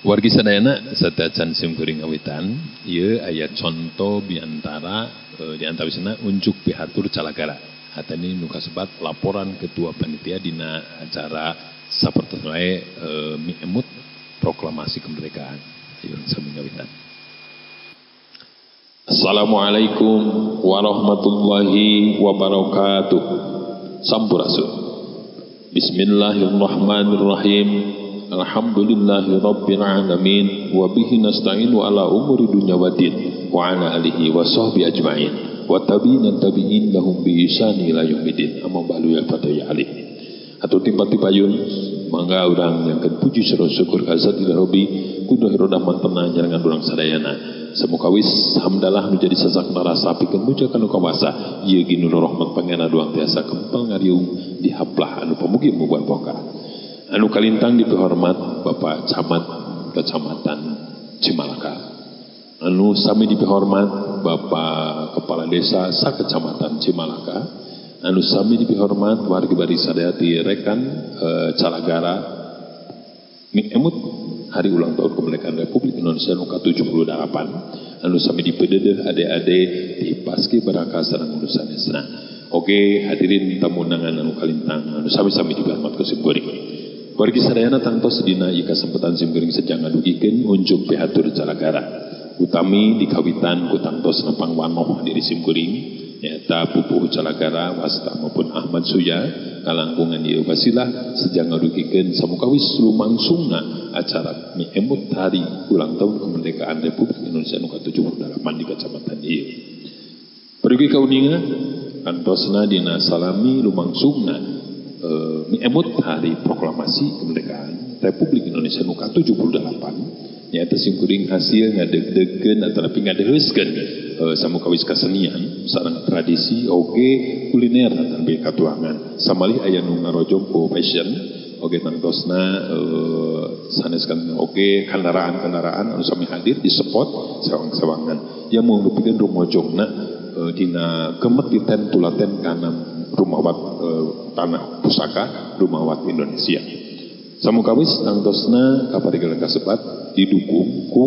Wargi sadayana satacan simkuring ngawitan ieu aya conto biantara di antawisna unjuk pihatur calagara atani nu kasebat laporan ketua panitia dina acara sapertos wae miemut proklamasi kemerdekaan. Ayo sami ngawitan. Assalamualaikum warahmatullahi wabarakatuh. Sampurasun. Bismillahirrahmanirrahim. Alhamdulillahi rabbil alamin wa bihi nasta'inu ala umuri dunya waddin wa ala alihi wa sahbihi ajma'in wa tabi'in tabi'in lahum bi ihsani ila yaumiddin. Amma ba'du ya fataya ali. Atur timpat payun mangga urang nyangkeun puji sareng syukur ka Zat Ilahi kudu hirodah mantena nyarengan urang sadayana. Samukawis hamdalah nu jadi sasak narasa pikeun muja kanu kawasa ieu ginul rahmat pangena duang tiasa kempel ngariung di haplah anu pamugi mubuan boka. Anu kalintang dipihormat Bapak Camat Kecamatan Cimalaka. Anu sami dipihormat Bapak Kepala Desa Sakecamatan Cimalaka. Anu sami dipihormat wargi bari sadaya ti rekan Calagara miemut hari ulang tahun kemerdekaan Republik Indonesia nu ka-78. Anu sami dipededeh ade-ade di Paskibraka sareng urusan. Oke, hadirin tamu undangan anu kalintang anu sami-sami dipihormat ku simkuring. Wargi sadayana tangtos dina ieu kasempatan simkuring sejang ngadugikeun unjuk pihatur calagara. Utami dikawitan ku tangtos nepang wanoh diri simkuring nyaeta pupuhu calagara wasta maupun Ahmad Suya kalangkungan ieu wasilah sejang ngadugikeun samukawis lumangsungna acara miemut hari ulang tahun kemerdekaan Republik Indonesia nu ka-78 di kecamatan ieu. Pergi kauninga kantosna dina salami lumangsungna miemut hari proklamasi kemerdekaan Republik Indonesia nu ka-78 nyaeta simkuring hasil ngadeg-degkeun atanapi ngadeheuskeun samukawis kasenian sareng tradisi oge kuliner atanapi katuangan samalih aya nu ngarojong ku fashion oge tangtosna sanes kan oge kendaraan-kendaraan anu sami hadir di spot sewang-sewangan yang mangupikeun rumojongna dina kemet titen tulaten kana Rumawat tanah pusaka Rumawat Indonesia. Samukawis tangtosna kaparigelan kasebat didukung ku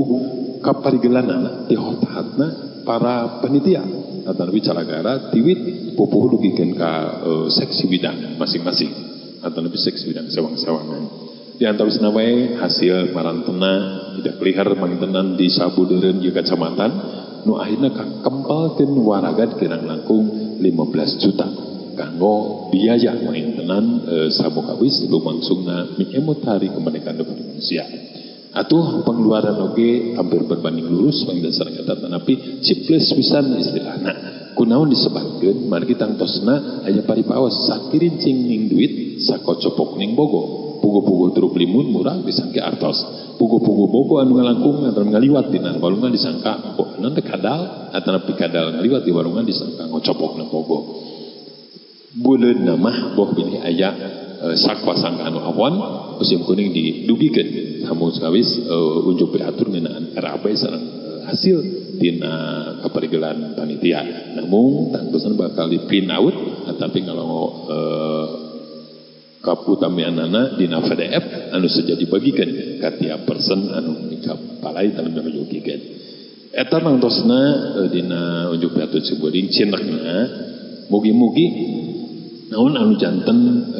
kaparigelanana tihothatna para panitia atanapi calagara tiwit pupuhu dugikeun ka seksi bidang masing-masing atanapi seksi bidang sewang-sewangan. Di antawisna wae hasil marantena tidak lihar mangintenan di sabudeureun ieu kacamatan nu akhirna kakempelkeun waragad kirang langkung 15 juta kanggo biaya maintenan samukawis lumangsungna miemut hari kemerdekaan Republik Indonesia. Atuh pengeluaran oge hampir berbanding lurus panginten sareng eta tanapi ciples pisan istilahna. Kunaon disebatkeun margi tangtosna aya paripaos sakirincing ning duit sakocopok ning bogo. Puguh-puguh truk limun murah disangka artos. Puguh-puguh bogo anu ngalangkung atau ngaliwat dina walungan disangka anu teh kadal atanapi kadal ngaliwat di walungan disangka ngocopokna bogo. Buleun mah boh bilih aya sakwa sangka anu awon musim kuning didugikeun samukawis unjuk pihatur ngeunaan RAB sareng hasil tina kaparigelan panitia. Namun tangtosna bakal di print out atapi kalau kaputamianana dina PDF anu seja dibagikan ka tiap person anu mikapalai tanah menyogikeun. Eta tangtosna dina unjuk pihatur simkuring cindekna mugi-mugi naon anu janten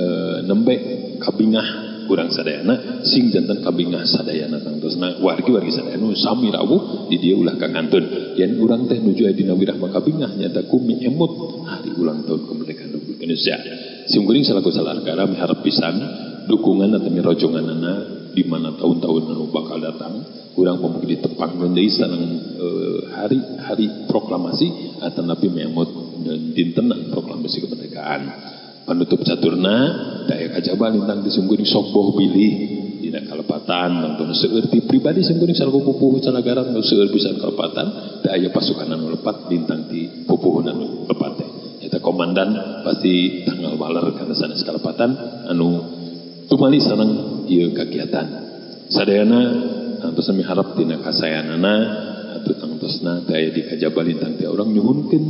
nembe kabingah kurang sadayana sing janten kabingah sadayana tangtosna wargi-wargi sadayana sami rawuh di dieu ulah kangantun yen urang teh nuju aya dina wirah kabingah nyata ku miemut hari ulang tahun kemerdekaan Republik Indonesia. Simkuring salaku salakara miharep pisan dukungan atau mirojonganana di mana tahun-tahun anu bakal datang urang pamugi ditepangkeun deui sareng hari-hari proklamasi atanapi miemut dintenan proklamasi kemerdekaan. Panutup caturna daya kajaba lintang di simkuring sok boh bilih dina kalepatan nonton seueur ti pribadi simkuring salaku pupuhu calagara nu seueur pisan kalepatan teu aya pasukan anu lepat lintang ti pupuhu anu lepat teh eta komandan pasti tanggal waler kana sanes kalepatan anu tumali sareng ieu kagiatan sadayana tangtos miharep dina kasayanana atuh tangtosna teu aya di kajaba lintang ti urang nyuhunkeun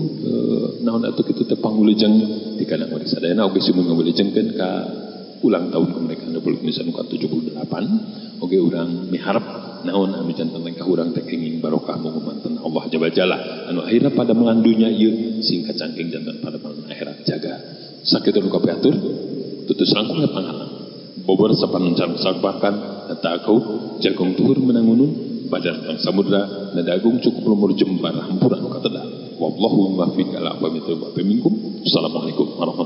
naon atuh kitu teh pangulejeng di kadang wargi sadayana oge sumung ngawilejengkeun ka ulang tahun kemerdekaan Republik Indonesia nu ka-78 oge urang miharep Naon anu janten ka urang teh kenging barokah mungumanten Allah jalla jalla anu akhirna padamelan dunya ieu sing kacangking janten padamelan akhirat jaga. Sakitu nu kapiatur tutus langkung panghalang. Bobor sapanuncan sagbakan eta aku jagung tuhur menangunun badar tang samudra nadagung cukup lumur jembar hampura nu kateda. Wallahu muwaffiq ala aqwamit thoriq. Assalamualaikum warahmatullahi.